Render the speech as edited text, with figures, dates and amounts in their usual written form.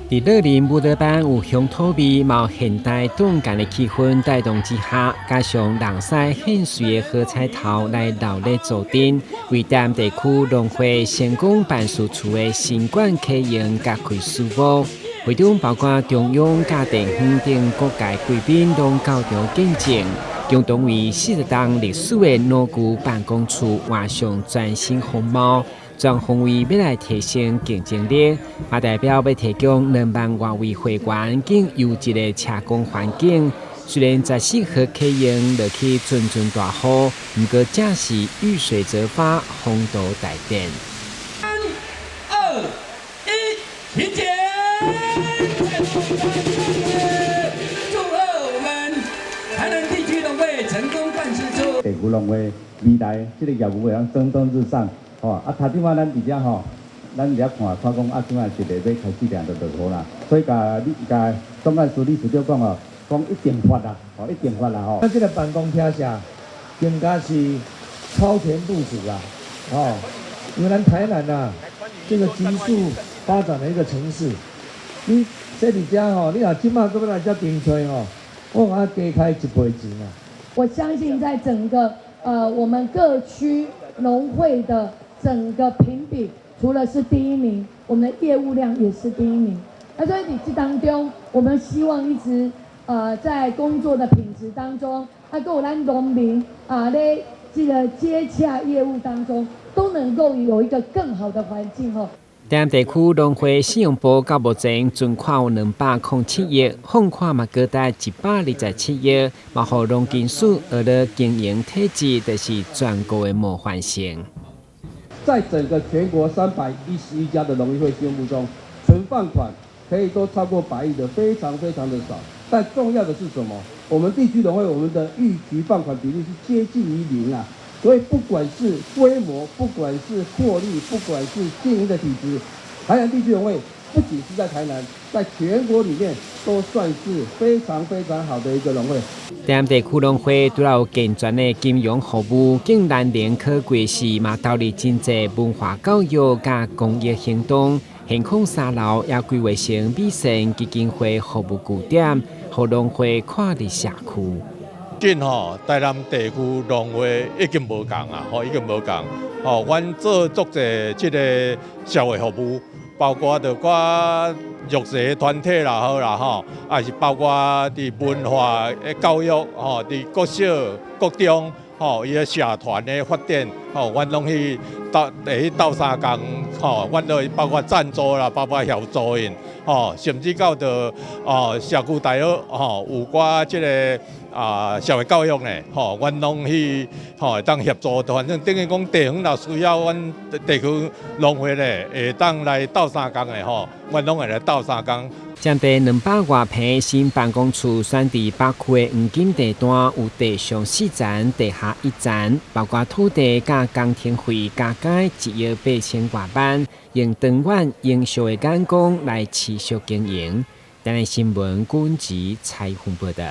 佇樂林舞蹈班有鄉土味、嘛有現代動感的氣氛帶動之下，加上人師獻媠的好彩頭來鬧熱助陣，為台南地區農會成功辦事處的新館啟用揭開序幕。會中包括中央佮地方等各界貴賓攏到場見證，共同為40冬歷史的老舊辦公處換上全新風貌。全方位欲來提升競爭力，嘛代表欲提供2萬外位會員更優質的車工環境。雖然14號啟用落去陣陣大雨，毋過正是遇水則發，風度大變。三、二、一，請檢。祝賀我們台南地區農會成功辦事處。地區農會未來這个業務會當蒸蒸日上。吼，啊，頭拄仔咱佇遮吼，咱佇遐看看講啊，這擺一個欲開始掠就落雨啦，所以共你共總幹事理事長講哦，講一定發啦，吼，一定發啦吼。咱這个辦公廳舍更加是超前部署啦，哦，因為咱台南啊，這個急速發展的一個城市，你踅佇遮吼，你若這擺閣欲來遮停車吼，我講加開一倍錢啊。我相信在整個我們各區農會的整個評比，除了是第一名，我們的業務量也是第一名。那所以佇這當中，我們希望一直在工作的品質當中，啊，閣有咱農民啊咧這個接洽業務當中，都能夠有一個更好的環境吼。台南地區農會信用簿到目前存款有207億，放款嘛高達127億，嘛予農金署學了經營體制，就是全國的模範生。在整個全國311家的農業會信用簿中，存放款可以都超過百億的，非常非常的少。但重要的是什麼？我們地區農會，我們的逾期放款比例是接近於零啊。所以不管是規模，不管是獲利，不管是經營的體質，台南地區農會不僅是在台南，在全國裡面都算是非常非常好的一個農會。台南地區農會除了有健全的金融服務，更難能可貴是嘛投入真濟文化教育佮公益行動，現況三樓也規劃成美善基金會服務據點，予農會跨入社區。近吼，台南地區農會已經無仝啊，吼已經無仝。吼，阮做足濟這个社會服務，包括著寡弱勢團體啦好啦吼，抑是包括佇文化的教育吼，佇國小、國中吼，伊个社團的發展吼，阮攏去鬥，會去鬥相共吼，阮都包括贊助啦，包括協助𪜶吼，甚至到著哦社區大學吼，有寡這个啊，社會教育呢，吼，阮攏去吼會當協助，反正等於講地方若需要阮地區農會咧，會當來鬥相共的吼，阮攏會來鬥相共。佔地200外坪新辦公處選佇北區的黃金地段，有地上四層、地下一層，包括土地佮工程費加起1億8千外萬，用長遠營收的眼光來持續經營。台南新聞軍籍採訪報道。